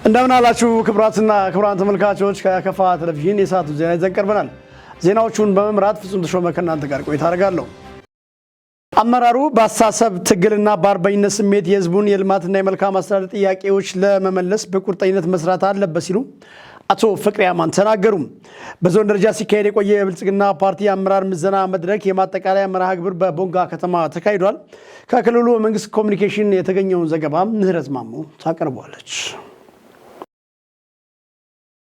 እንደምን አላችሁ ክቡራትና ክቡራን ተመልካቾች፣ ከከፋ ቴሌቪዥን የሰዓቱ ዜና ይዘን ቀርበናል። ዜናዎቹን በመምራት ፍጹም ተሾመ ከእናንተ ጋር ቆይታ አደርጋለሁ። አመራሩ በአስተሳሰብ ትግልና በአርበኝነት ስሜት የሕዝቡን የልማትና የመልካም አስተዳደር ጥያቄዎች ለመመለስ በቁርጠኝነት መስራት አለበት ሲሉ አቶ ፍቅሬ አማን ተናገሩ። በዞን ደረጃ ሲካሄድ የቆየ የብልጽግና ፓርቲ አመራር ምዘና መድረክ የማጠቃለያ መርሃ ግብር በቦንጋ ከተማ ተካሂዷል። ከክልሉ መንግስት ኮሚኒኬሽን የተገኘውን ዘገባ ምህረት ማሞ ታቀርበዋለች።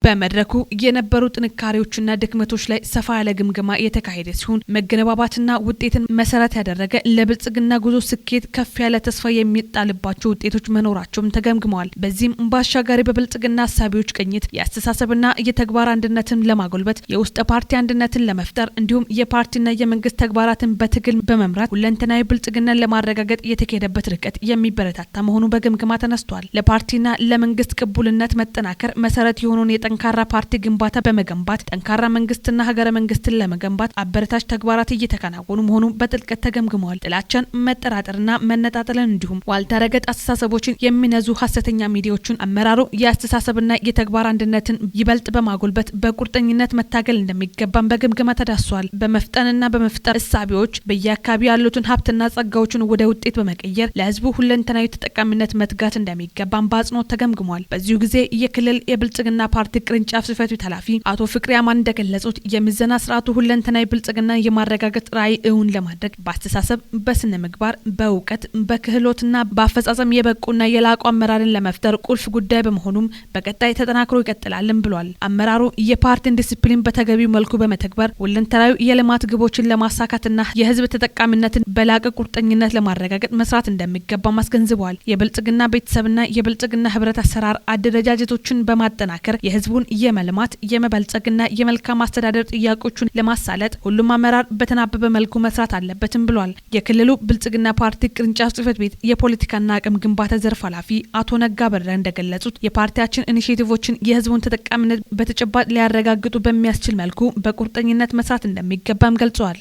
በመድረኩ የነበሩ ጥንካሬዎችና ድክመቶች ላይ ሰፋ ያለ ግምገማ የተካሄደ ሲሆን፣ መገነባባትና ውጤትን መሰረት ያደረገ ለብልጽግና ጉዞ ስኬት ከፍ ያለ ተስፋ የሚጣልባቸው ውጤቶች መኖራቸውም ተገምግመዋል። በዚህም ባሻጋሪ በብልጽግና አሳቢዎች ቅኝት የአስተሳሰብና የተግባር አንድነትን ለማጎልበት፣ የውስጥ ፓርቲ አንድነትን ለመፍጠር እንዲሁም የፓርቲና የመንግስት ተግባራትን በትግል በመምራት ሁለንተናዊ ብልጽግናን ለማረጋገጥ የተካሄደበት ርቀት የሚበረታታ መሆኑ በግምገማ ተነስቷል። ለፓርቲና ለመንግስት ቅቡልነት መጠናከር መሰረት የሆነውን የጠንካራ ፓርቲ ግንባታ በመገንባት ጠንካራ መንግስትና ሀገረ መንግስትን ለመገንባት አበረታች ተግባራት እየተከናወኑ መሆኑ በጥልቀት ተገምግመዋል። ጥላቻን፣ መጠራጠርና መነጣጠልን እንዲሁም ዋልታ ረገጥ አስተሳሰቦችን የሚነዙ ሀሰተኛ ሚዲያዎችን አመራሩ የአስተሳሰብና የተግባር አንድነትን ይበልጥ በማጎልበት በቁርጠኝነት መታገል እንደሚገባም በግምገማ ተዳስሷል። በመፍጠንና በመፍጠር እሳቤዎች በየአካባቢው ያሉትን ሀብትና ጸጋዎችን ወደ ውጤት በመቀየር ለህዝቡ ሁለንተናዊ ተጠቃሚነት መትጋት እንደሚገባም በአጽንኦት ተገምግሟል። በዚሁ ጊዜ የክልል የብልጽግና ፓርቲ ቅርንጫፍ ጽህፈት ቤት ኃላፊ አቶ ፍቅሬ አማን እንደገለጹት፣ የምዘና ስርዓቱ ሁለንተናዊ ብልጽግና የማረጋገጥ ራዕይ እውን ለማድረግ በአስተሳሰብ፣ በስነ ምግባር፣ በእውቀት፣ በክህሎትና በአፈጻጸም የበቁና የላቁ አመራርን ለመፍጠር ቁልፍ ጉዳይ በመሆኑም በቀጣይ ተጠናክሮ ይቀጥላልም ብሏል። አመራሩ የፓርቲን ዲሲፕሊን በተገቢው መልኩ በመተግበር ሁለንተናዊ የልማት ግቦችን ለማሳካትና የህዝብ ተጠቃሚነትን በላቀ ቁርጠኝነት ለማረጋገጥ መስራት እንደሚገባም አስገንዝበዋል። የብልጽግና ቤተሰብና የብልጽግና ህብረት አሰራር አደረጃጀቶችን በማጠናከር የህዝቡን የመልማት፣ የመበልጸግና የመልካም አስተዳደር ጥያቄዎቹን ለማሳለጥ ሁሉም አመራር በተናበበ መልኩ መስራት አለበትም ብሏል። የክልሉ ብልጽግና ፓርቲ ቅርንጫፍ ጽህፈት ቤት የፖለቲካና አቅም ግንባታ ዘርፍ ኃላፊ አቶ ነጋ በረ እንደገለጹት፣ የፓርቲያችን ኢኒሼቲቮችን የህዝቡን ተጠቃሚነት በተጨባጭ ሊያረጋግጡ በሚያስችል መልኩ በቁርጠኝነት መስራት እንደሚገባም ገልጸዋል።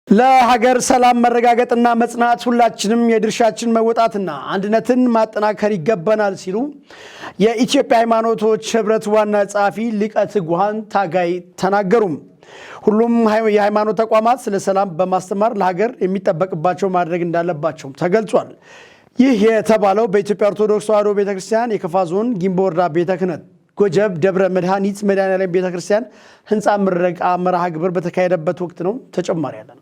ለሀገር ሰላም መረጋገጥና መጽናት ሁላችንም የድርሻችን መወጣትና አንድነትን ማጠናከር ይገባናል ሲሉ የኢትዮጵያ ሃይማኖቶች ህብረት ዋና ጸሐፊ ሊቀ ትጉሃን ታጋይ ተናገሩ። ሁሉም የሃይማኖት ተቋማት ስለ ሰላም በማስተማር ለሀገር የሚጠበቅባቸው ማድረግ እንዳለባቸውም ተገልጿል። ይህ የተባለው በኢትዮጵያ ኦርቶዶክስ ተዋሕዶ ቤተክርስቲያን የከፋ ዞን ጊምቦ ወረዳ ቤተ ክህነት ጎጀብ ደብረ መድኃኒት መድኃኔዓለም ቤተክርስቲያን ህንፃ ምረቃ መርሃ ግብር በተካሄደበት ወቅት ነው። ተጨማሪ ያለ ነው።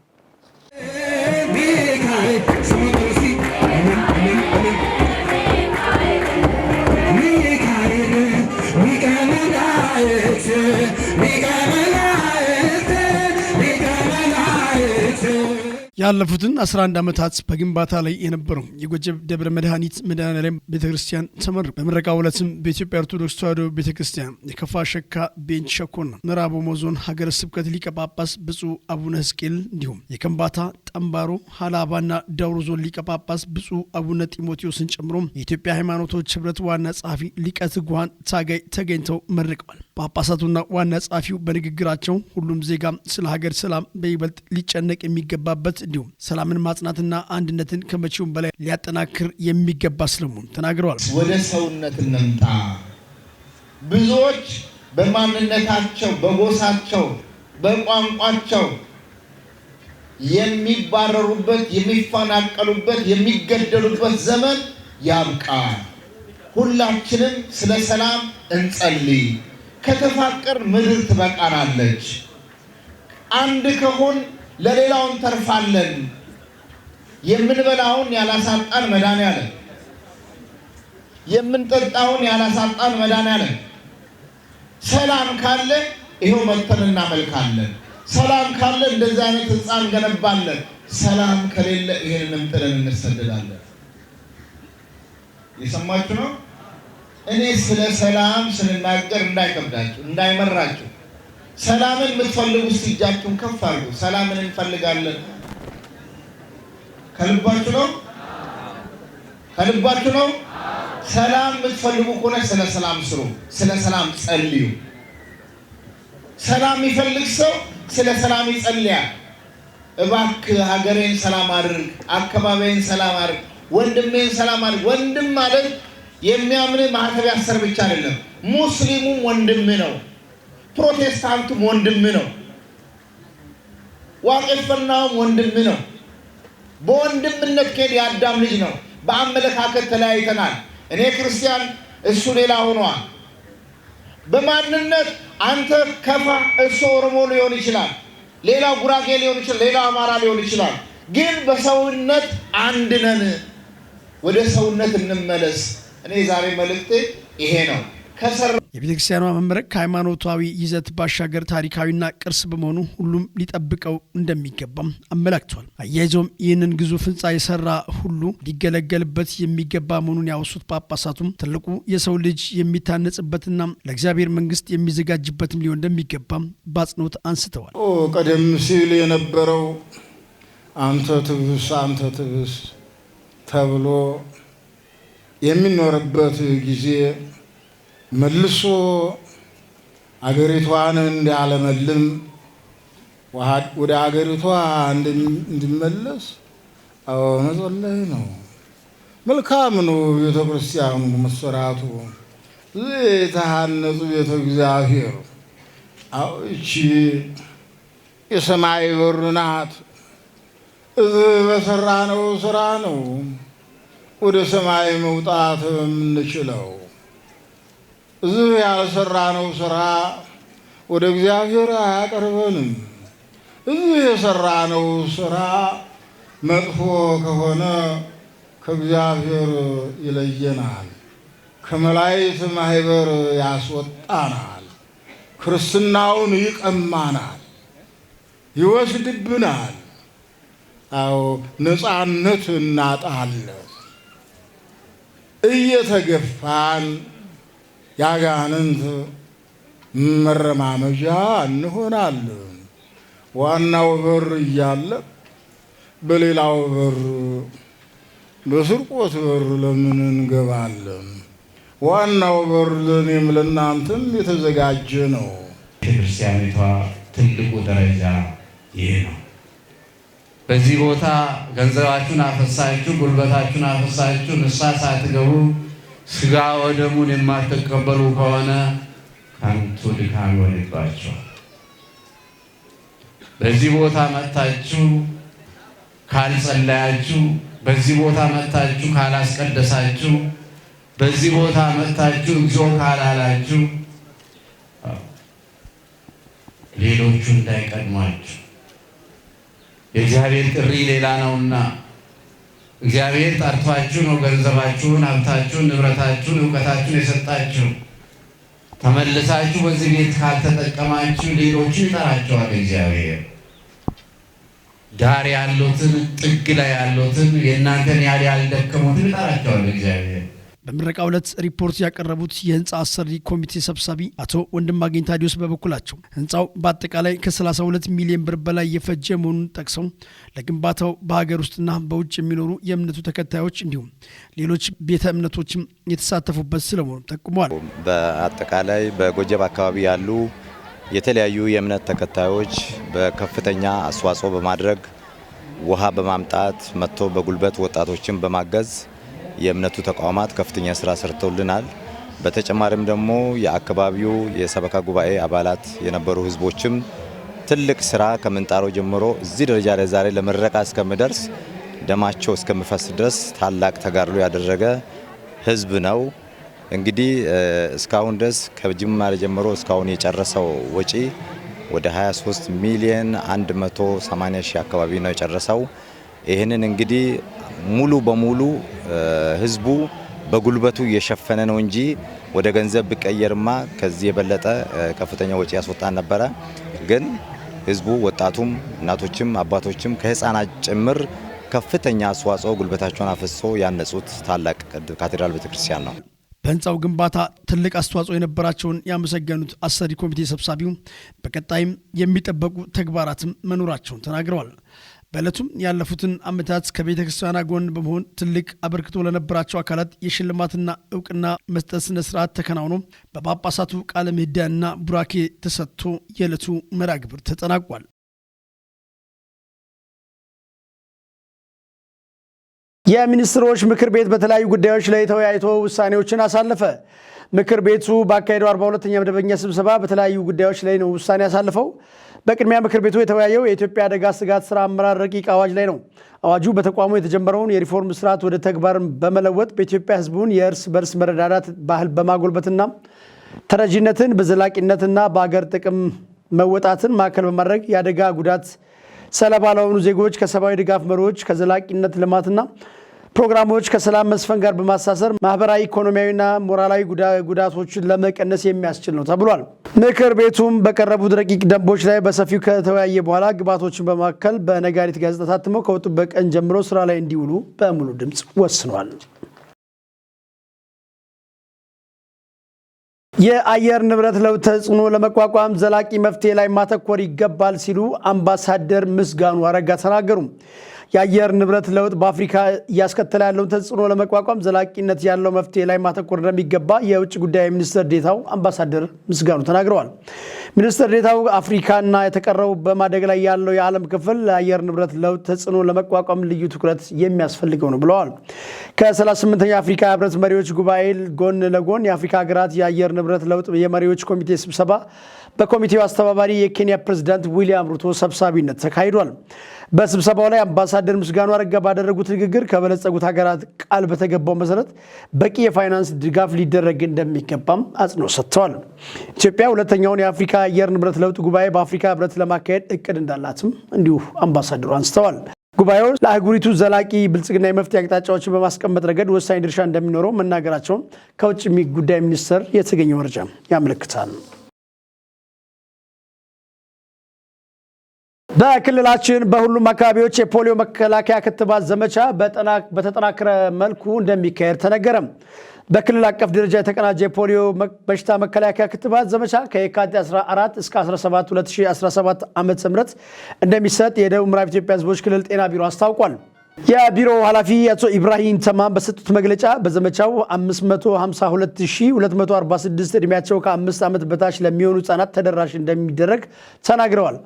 ያለፉትን 11 ዓመታት በግንባታ ላይ የነበረው የጎጀብ ደብረ መድኃኒት መድኃኔዓለም ቤተክርስቲያን ተመርቋል። በምረቃው ዕለትም በኢትዮጵያ ኦርቶዶክስ ተዋሕዶ ቤተክርስቲያን የከፋ ሸካ ቤንች ሸኮና ምዕራብ ኦሞ ዞን ሀገረ ስብከት ሊቀ ጳጳስ ብፁዕ አቡነ ሕዝቅኤል እንዲሁም የከምባታ ጠምባሮ፣ ሀላባና ዳውሮ ዞን ሊቀ ጳጳስ ብፁዕ አቡነ ጢሞቴዎስን ጨምሮ የኢትዮጵያ ሃይማኖቶች ህብረት ዋና ጸሐፊ ሊቀ ትጉሃን ታጋይ ተገኝተው መርቀዋል። ጳጳሳቱና ዋና ጸሐፊው በንግግራቸው ሁሉም ዜጋ ስለ ሀገር ሰላም በይበልጥ ሊጨነቅ የሚገባበት እንዲሁም ሰላምን ማጽናትና አንድነትን ከመቼውም በላይ ሊያጠናክር የሚገባ ስለመሆኑ ተናግረዋል። ወደ ሰውነት እንምጣ። ብዙዎች በማንነታቸው፣ በጎሳቸው፣ በቋንቋቸው የሚባረሩበት፣ የሚፈናቀሉበት፣ የሚገደሉበት ዘመን ያብቃ። ሁላችንም ስለ ሰላም እንጸልይ። ከተፋቀር ምድር ትበቃናለች። አንድ ከሆን ለሌላው እንተርፋለን። የምንበላውን ያላሳጣን መድኃኔዓለም፣ የምንጠጣውን ያላሳጣን መድኃኔዓለም። ሰላም ካለ ይኸው መጥተን እናመልካለን። ሰላም ካለ እንደዚህ አይነት ህንፃ እንገነባለን። ሰላም ከሌለ ይሄንንም ጥለን እንሰደዳለን። የሰማችሁ ነው። እኔ ስለ ሰላም ስንናገር እንዳይከብዳችሁ፣ እንዳይመራችሁ። ሰላምን የምትፈልጉ እስቲ እጃችሁን ከፍ አድርጉ። ሰላምን እንፈልጋለን። ከልባችሁ ነው? ከልባችሁ ነው? ሰላም የምትፈልጉ ከሆነ ስለ ሰላም ስሩ፣ ስለ ሰላም ጸልዩ። ሰላም የሚፈልግ ሰው ስለ ሰላም ይጸልያል። እባክህ ሀገሬን ሰላም አድርግ፣ አካባቢዬን ሰላም አድርግ። ወንድሜን ሰላም አለ። ወንድም ማለት የሚያምን ማህተብ ያሰር ብቻ አይደለም። ሙስሊሙም ወንድም ነው። ፕሮቴስታንቱም ወንድም ነው። ዋቄፈናውም ወንድም ነው። በወንድምነት ከሄድ የአዳም ልጅ ነው። በአመለካከት ተለያይተናል። እኔ ክርስቲያን፣ እሱ ሌላ ሆኗል። በማንነት አንተ ከፋ፣ እሱ ኦሮሞ ሊሆን ይችላል፣ ሌላው ጉራጌ ሊሆን ይችላል፣ ሌላው አማራ ሊሆን ይችላል። ግን በሰውነት አንድ ነን። ወደ ሰውነት እንመለስ። እኔ ዛሬ መልእክቴ ይሄ ነው። የቤተ ክርስቲያኗ መመረቅ ከሃይማኖታዊ ይዘት ባሻገር ታሪካዊና ቅርስ በመሆኑ ሁሉም ሊጠብቀው እንደሚገባም አመላክቷል። አያይዘውም ይህንን ግዙፍ ህንፃ የሰራ ሁሉ ሊገለገልበት የሚገባ መሆኑን ያወሱት ጳጳሳቱም ትልቁ የሰው ልጅ የሚታነጽበትና ለእግዚአብሔር መንግስት የሚዘጋጅበትም ሊሆን እንደሚገባም በአጽንኦት አንስተዋል። ቀደም ሲል የነበረው አንተ ትብስ አንተ ትብስ ተብሎ የሚኖርበት ጊዜ መልሶ አገሪቷን እንዲያለመልም ወደ አገሪቷ እንዲመለስ አዎ መጸለይ ነው። መልካም ነው። ቤተ ክርስቲያኑ መሰራቱ የተሃነጹ ቤተ እግዚአብሔር አዎ እቺ የሰማይ በር ናት። እዚህ በሰራነው ስራ ነው ወደ ሰማይ መውጣት የምንችለው። እዚህ ያልሰራነው ስራ ወደ እግዚአብሔር አያቀርበንም። እዚህ የሰራነው ስራ መጥፎ ከሆነ ከእግዚአብሔር ይለየናል፣ ከመላእክት ማህበር ያስወጣናል፣ ክርስትናውን ይቀማናል፣ ይወስድብናል። አዎ ነፃነት እናጣለን። እየተገፋን ያጋንንት መረማመጃ እንሆናለን። ዋናው በር እያለ በሌላው በር በስርቆት በር ለምን እንገባለን? ዋናው በር ለእኔም ለእናንተም የተዘጋጀ ነው። ቤተክርስቲያኒቷ ትልቁ ደረጃ ይህ ነው። በዚህ ቦታ ገንዘባችሁን አፈሳችሁ፣ ጉልበታችሁን አፈሳችሁ ንስሐ ሳትገቡ ስጋ ወደሙን የማትቀበሉ ከሆነ ከንቱ ድካም ይሆንባችኋል። በዚህ ቦታ መጥታችሁ ካልጸለያችሁ፣ በዚህ ቦታ መጥታችሁ ካላስቀደሳችሁ፣ በዚህ ቦታ መጥታችሁ እግዚኦ ካላላችሁ ሌሎቹ እንዳይቀድሟችሁ። የእግዚአብሔር ጥሪ ሌላ ነውና እግዚአብሔር ጠርቷችሁ ነው ገንዘባችሁን፣ ሀብታችሁን፣ ንብረታችሁን፣ እውቀታችሁን የሰጣችሁ። ተመልሳችሁ በዚህ ቤት ካልተጠቀማችሁ ሌሎቹ ይጠራቸዋል እግዚአብሔር። ዳር ያሉትን፣ ጥግ ላይ ያሉትን፣ የእናንተን ያህል ያልደከሙትን ይጠራቸዋል እግዚአብሔር። በምረቃው ዕለት ሪፖርት ያቀረቡት የህንፃ አሰሪ ኮሚቴ ሰብሳቢ አቶ ወንድማገኝ ታዲዮስ በበኩላቸው ህንፃው በአጠቃላይ ከ32 ሚሊዮን ብር በላይ የፈጀ መሆኑን ጠቅሰው ለግንባታው በሀገር ውስጥና በውጭ የሚኖሩ የእምነቱ ተከታዮች እንዲሁም ሌሎች ቤተ እምነቶችም የተሳተፉበት ስለመሆኑ ጠቁመዋል። በአጠቃላይ በጎጀብ አካባቢ ያሉ የተለያዩ የእምነት ተከታዮች በከፍተኛ አስተዋጽኦ በማድረግ ውሃ በማምጣት መጥቶ በጉልበት ወጣቶችን በማገዝ የእምነቱ ተቋማት ከፍተኛ ስራ ሰርተውልናል። በተጨማሪም ደግሞ የአካባቢው የሰበካ ጉባኤ አባላት የነበሩ ህዝቦችም ትልቅ ስራ ከምንጣሮ ጀምሮ እዚህ ደረጃ ላይ ዛሬ ለምረቃ እስከምደርስ ደማቸው እስከምፈስ ድረስ ታላቅ ተጋድሎ ያደረገ ህዝብ ነው። እንግዲህ እስካሁን ድረስ ከጅማሬ ጀምሮ እስካሁን የጨረሰው ወጪ ወደ 23 ሚሊዮን 180 ሺህ አካባቢ ነው የጨረሰው። ይህንን እንግዲህ ሙሉ በሙሉ ህዝቡ በጉልበቱ እየሸፈነ ነው እንጂ ወደ ገንዘብ ቢቀየርማ ከዚህ የበለጠ ከፍተኛ ወጪ ያስወጣን ነበረ። ግን ህዝቡ ወጣቱም፣ እናቶችም፣ አባቶችም ከህፃናት ጭምር ከፍተኛ አስተዋጽኦ ጉልበታቸውን አፍስሶ ያነጹት ታላቅ ካቴድራል ቤተክርስቲያን ነው። በህንፃው ግንባታ ትልቅ አስተዋጽኦ የነበራቸውን ያመሰገኑት አሰሪ ኮሚቴ ሰብሳቢው በቀጣይም የሚጠበቁ ተግባራትም መኖራቸውን ተናግረዋል። በዕለቱም ያለፉትን ዓመታት ከቤተ ክርስቲያኗ ጎን በመሆን ትልቅ አበርክቶ ለነበራቸው አካላት የሽልማትና እውቅና መስጠት ስነ ስርዓት ተከናውኖ በጳጳሳቱ ቃለ ምዕዳንና ቡራኬ ተሰጥቶ የዕለቱ መርሃ ግብር ተጠናቋል። የሚኒስትሮች ምክር ቤት በተለያዩ ጉዳዮች ላይ ተወያይቶ ውሳኔዎችን አሳለፈ። ምክር ቤቱ ባካሄደው 42ኛ መደበኛ ስብሰባ በተለያዩ ጉዳዮች ላይ ነው ውሳኔ ያሳለፈው። በቅድሚያ ምክር ቤቱ የተወያየው የኢትዮጵያ አደጋ ስጋት ስራ አመራር ረቂቅ አዋጅ ላይ ነው። አዋጁ በተቋሙ የተጀመረውን የሪፎርም ስርዓት ወደ ተግባር በመለወጥ በኢትዮጵያ ሕዝቡን የእርስ በርስ መረዳዳት ባህል በማጎልበትና ተረጂነትን በዘላቂነትና በአገር ጥቅም መወጣትን ማዕከል በማድረግ የአደጋ ጉዳት ሰለባ ለሆኑ ዜጎች ከሰብአዊ ድጋፍ መሪዎች ከዘላቂነት ልማትና ፕሮግራሞች ከሰላም መስፈን ጋር በማሳሰር ማህበራዊ፣ ኢኮኖሚያዊና ሞራላዊ ጉዳቶችን ለመቀነስ የሚያስችል ነው ተብሏል። ምክር ቤቱም በቀረቡት ረቂቅ ደንቦች ላይ በሰፊው ከተወያየ በኋላ ግብዓቶችን በማከል በነጋሪት ጋዜጣ ታትመው ከወጡበት ቀን ጀምሮ ስራ ላይ እንዲውሉ በሙሉ ድምፅ ወስኗል። የአየር ንብረት ለውጥ ተጽዕኖ ለመቋቋም ዘላቂ መፍትሄ ላይ ማተኮር ይገባል ሲሉ አምባሳደር ምስጋኑ አረጋ ተናገሩ። የአየር ንብረት ለውጥ በአፍሪካ እያስከተለ ያለውን ተጽዕኖ ለመቋቋም ዘላቂነት ያለው መፍትሄ ላይ ማተኮር እንደሚገባ የውጭ ጉዳይ ሚኒስትር ዴታው አምባሳደር ምስጋኑ ተናግረዋል። ሚኒስትር ዴታው አፍሪካና የተቀረው በማደግ ላይ ያለው የዓለም ክፍል ለአየር ንብረት ለውጥ ተጽዕኖ ለመቋቋም ልዩ ትኩረት የሚያስፈልገው ነው ብለዋል። ከ38ኛ የአፍሪካ ህብረት መሪዎች ጉባኤ ጎን ለጎን የአፍሪካ ሀገራት የአየር ንብረት ለውጥ የመሪዎች ኮሚቴ ስብሰባ በኮሚቴው አስተባባሪ የኬንያ ፕሬዝዳንት ዊሊያም ሩቶ ሰብሳቢነት ተካሂዷል። በስብሰባው ላይ አምባሳደር ምስጋኑ አረጋ ባደረጉት ንግግር ከበለጸጉት ሀገራት ቃል በተገባው መሰረት በቂ የፋይናንስ ድጋፍ ሊደረግ እንደሚገባም አጽንኦት ሰጥተዋል። ኢትዮጵያ ሁለተኛውን የአፍሪካ አየር ንብረት ለውጥ ጉባኤ በአፍሪካ ህብረት ለማካሄድ እቅድ እንዳላትም እንዲሁ አምባሳደሩ አንስተዋል። ጉባኤው ለአህጉሪቱ ዘላቂ ብልጽግና የመፍትሄ አቅጣጫዎችን በማስቀመጥ ረገድ ወሳኝ ድርሻ እንደሚኖረው መናገራቸውን ከውጭ ጉዳይ ሚኒስቴር የተገኘው መረጃ ያመለክታል። በክልላችን በሁሉም አካባቢዎች የፖሊዮ መከላከያ ክትባት ዘመቻ በተጠናከረ መልኩ እንደሚካሄድ ተነገረ። በክልል አቀፍ ደረጃ የተቀናጀ የፖሊዮ በሽታ መከላከያ ክትባት ዘመቻ ከየካቲት 14 እስከ 17 2017 ዓ.ም እንደሚሰጥ የደቡብ ምዕራብ ኢትዮጵያ ሕዝቦች ክልል ጤና ቢሮ አስታውቋል። የቢሮው ኃላፊ አቶ ኢብራሂም ተማም በሰጡት መግለጫ በዘመቻው 552246 ዕድሜያቸው ከ5 ዓመት በታች ለሚሆኑ ህጻናት ተደራሽ እንደሚደረግ ተናግረዋል።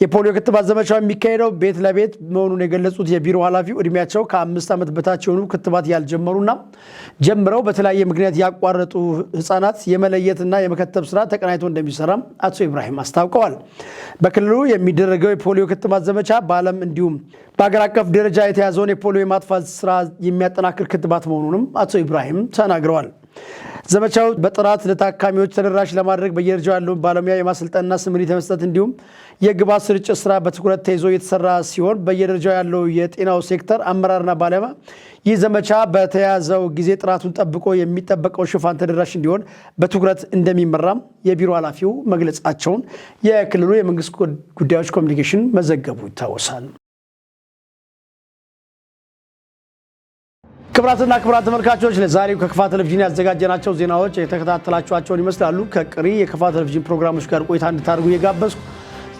የፖሊዮ ክትባት ዘመቻው የሚካሄደው ቤት ለቤት መሆኑን የገለጹት የቢሮ ኃላፊው ዕድሜያቸው ከ5 ዓመት በታች የሆኑ ክትባት ያልጀመሩና ጀምረው በተለያየ ምክንያት ያቋረጡ ህጻናት የመለየትና የመከተብ ስራ ተቀናጅቶ እንደሚሰራም አቶ ኢብራሂም አስታውቀዋል። በክልሉ የሚደረገው የፖሊዮ ክትባት ዘመቻ በዓለም እንዲሁም በሀገር አቀፍ ደረጃ የተያዘውን የፖሊዮ የማጥፋት ስራ የሚያጠናክር ክትባት መሆኑንም አቶ ኢብራሂም ተናግረዋል። ዘመቻው በጥራት ለታካሚዎች ተደራሽ ለማድረግ በየደረጃው ያለውን ባለሙያ የማሰልጠንና ስምሪት የመስጠት እንዲሁም የግብዓት ስርጭት ስራ በትኩረት ተይዞ የተሰራ ሲሆን በየደረጃው ያለው የጤናው ሴክተር አመራርና ባለሙያ ይህ ዘመቻ በተያዘው ጊዜ ጥራቱን ጠብቆ የሚጠበቀው ሽፋን ተደራሽ እንዲሆን በትኩረት እንደሚመራም የቢሮ ኃላፊው መግለጻቸውን የክልሉ የመንግስት ጉዳዮች ኮሚኒኬሽን መዘገቡ ይታወሳል። ክቡራትና ክቡራን ተመልካቾች፣ ለዛሬው ከክፋ ቴሌቪዥን ያዘጋጀናቸው ዜናዎች የተከታተላችኋቸውን ይመስላሉ። ከቀሪ የክፋ ቴሌቪዥን ፕሮግራሞች ጋር ቆይታ እንድታደርጉ እየጋበዝኩ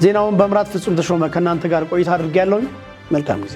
ዜናውን በመምራት ፍጹም ተሾመ ከእናንተ ጋር ቆይታ አድርጌያለሁኝ። መልካም ጊዜ።